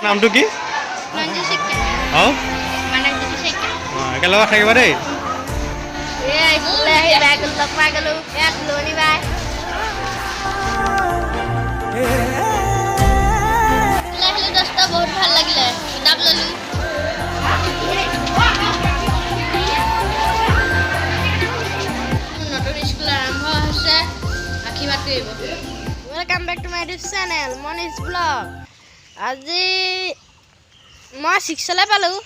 নামটো কি? মঞ্জু শইকীয়া। আৰু? মানকজ্যোতি শইকীয়া। অঁ, একেলগে থাকিবা দেই। এয়া স্কুললৈ আহি বাই লগ পাই গ'লো। এয়া তুলনি বাই। স্কুললৈ আহিলোঁ দোস্ত, বহুত ভাল লাগিলে, কিতাপ ল'লোঁ। নতুন স্কুল আৰম্ভ হৈছে, আশীৰ্বাদ কৰিব। Welcome back to my YouTube channel Manish vlog. আজি মই ছিক্সলৈ পালোঁ।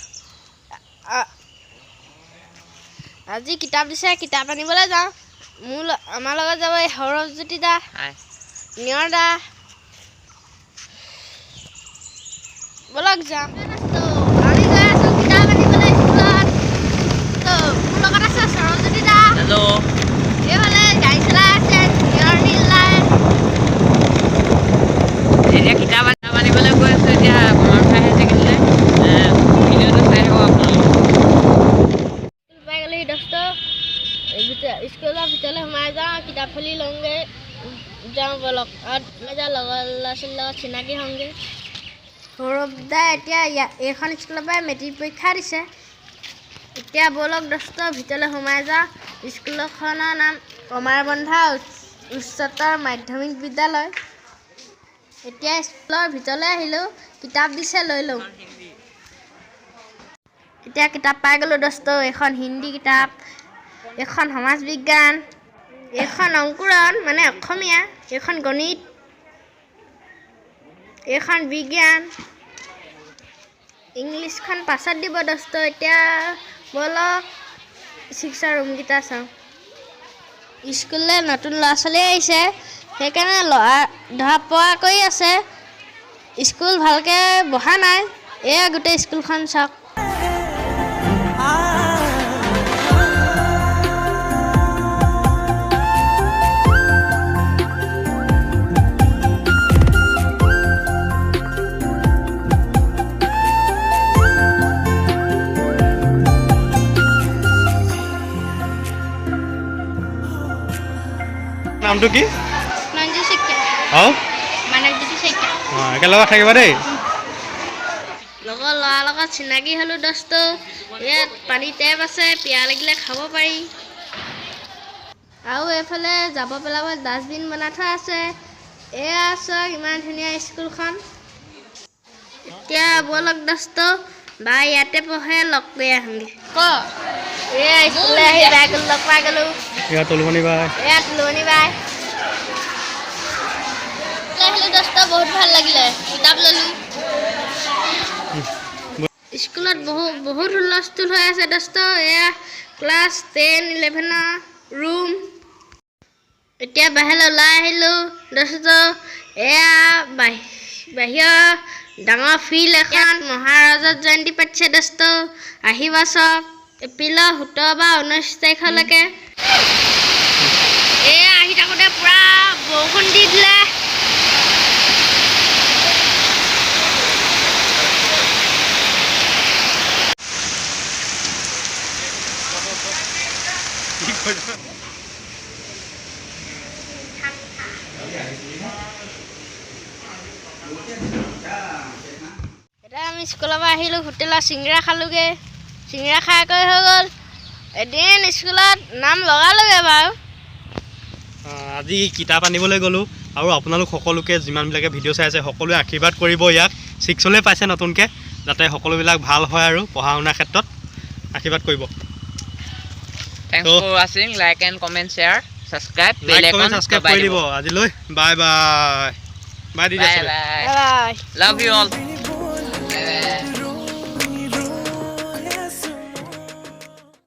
আজি কিতাপ দিছে, কিতাপ আনিবলৈ যাওঁ। মোৰ আমাৰ লগত যাব এই সৌৰভজ্যোতি দা, নিয়ৰ দা। ব'লক যাওঁ। আমি গৈ আছোঁ কিতাপ আনিবলৈ স্কুলত। তো মোৰ লগত আছে সৌৰভজ্যোতি দা। হেল্ল'। এইফালে গাড়ী চলাই আছে নিয়ৰ নীল দাই। এতিয়া কিতাপ আনিবলৈ গৈ আছোঁ। এতিয়া কমাৰউঠা হায়াৰ ছেকেণ্ডেৰীলৈ। ভিডিঅ'টো চাই থাকক আপোনালোকে। স্কুল পাই গ'লোহি দোস্ত। এই স্কুলৰ ভিতৰলৈ সোমাই যাওঁ, কিতাপ খুলি লওঁগৈ। যাওঁ ব'লক। আৰু যাওঁ, লগৰ ল'ৰা ছোৱালীৰ লগত চিনাকি হওঁগৈ। সৌৰভ দাই এতিয়া এইখন স্কুলৰ পৰাই মেট্ৰিক পৰীক্ষা দিছে। এতিয়া ব'লক দোস্ত, ভিতৰলৈ সোমাই যাওঁ। স্কুলখনৰ নাম কমাৰবন্ধা উচ্চতৰ মাধ্যমিক বিদ্যালয়। এতিয়া স্কুলৰ ভিতৰলৈ আহিলোঁ, কিতাপ দিছে, লৈ লওঁ। এতিয়া কিতাপ পাই গ'লোঁ দোস্ত। এইখন হিন্দী কিতাপ, এইখন সমাজ বিজ্ঞান, এইখন অংকুৰণ মানে অসমীয়া, এইখন গণিত, এইখন বিজ্ঞান, ইংলিছখন পাছত দিব দোস্ত। এতিয়া ব'লক ছিক্সৰ ৰুমকেইটা চাওঁ। স্কুললৈ নতুন ল'ৰা ছোৱালী আহিছে, সেইকাৰণে ল'ৰা ধৰা পৰা কৰি আছে। স্কুল ভালকৈ বহা নাই। এয়া গোটেই স্কুলখন চাওক। নামটো কি? মঞ্জু শইকীয়া। আৰু? মানকজ্যোতি শইকীয়া। অঁ, একেলগে থাকিবা দেই। লগৰ ল'ৰাৰ লগত চিনাকি হ'লোঁ দোস্ত। ইয়াত পানী টেপ আছে, পিয়াহ লাগিলে খাব পাৰি। আৰু এইফালে যাব পেলাব ডাষ্টবিন বনাই থোৱা আছে। এয়া চাওক, ইমান ধুনীয়া স্কুলখন। এতিয়া ব'লক দোস্ত, বা ইয়াতে পঢ়ে, লগ কৰি আহোঁগৈ। ক, এয়া স্কুললৈ আহি বাইক লগ পাই গ'লোঁ। এয়া তুলমণি বাই। এয়া তুলনি বাই। আহিলোঁ দোস্ত, বহুত ভাল লাগিলে, কিতাপ ল'লোঁ। স্কুলত বহুত হুলস্থুল হৈ আছে দোস্ত। এয়া ক্লাছ 10 11ৰ ৰুম। এতিয়া বাহিৰলৈ ওলাই আহিলোঁ দোস্ত। এয়া বাহিৰৰ ডাঙৰ ফিল্ড এখন, মহাৰাজৰ জয়ন্তী পাতিছে দোস্ত। আহিবা চব, এপ্ৰিলৰ 17 বা 19 তাৰিখলৈকে। এয়া আহি থাকোঁতে পূৰা বৰষুণ দি দিলে। কি কৰিছ? এতিয়া আমি স্কুলৰ পৰা আহিলোঁ, হোটেলত চিঙৰা খালোঁগৈ। চিঙৰা খাই কৰি হৈ গ'ল। এদিন স্কুলত নাম লগালোগৈ বাৰু। আজি কিতাপ আনিবলৈ গ'লোঁ আৰু আপোনালোক সকলোকে, যিমানবিলাকে ভিডিঅ' চাই আছে, সকলোৱে আশীৰ্বাদ কৰিব ইয়াক। ছিক্সলৈ পাইছে নতুনকৈ, যাতে সকলোবিলাক ভাল হয় আৰু পঢ়া শুনাৰ ক্ষেত্ৰত আশীৰ্বাদ কৰিব। Thanks for watching. Like and comment, share, subscribe. Like, comment, subscribe কৰি দিব। আজিলৈ bye bye. By the. Bye bye. Bye. Love you all.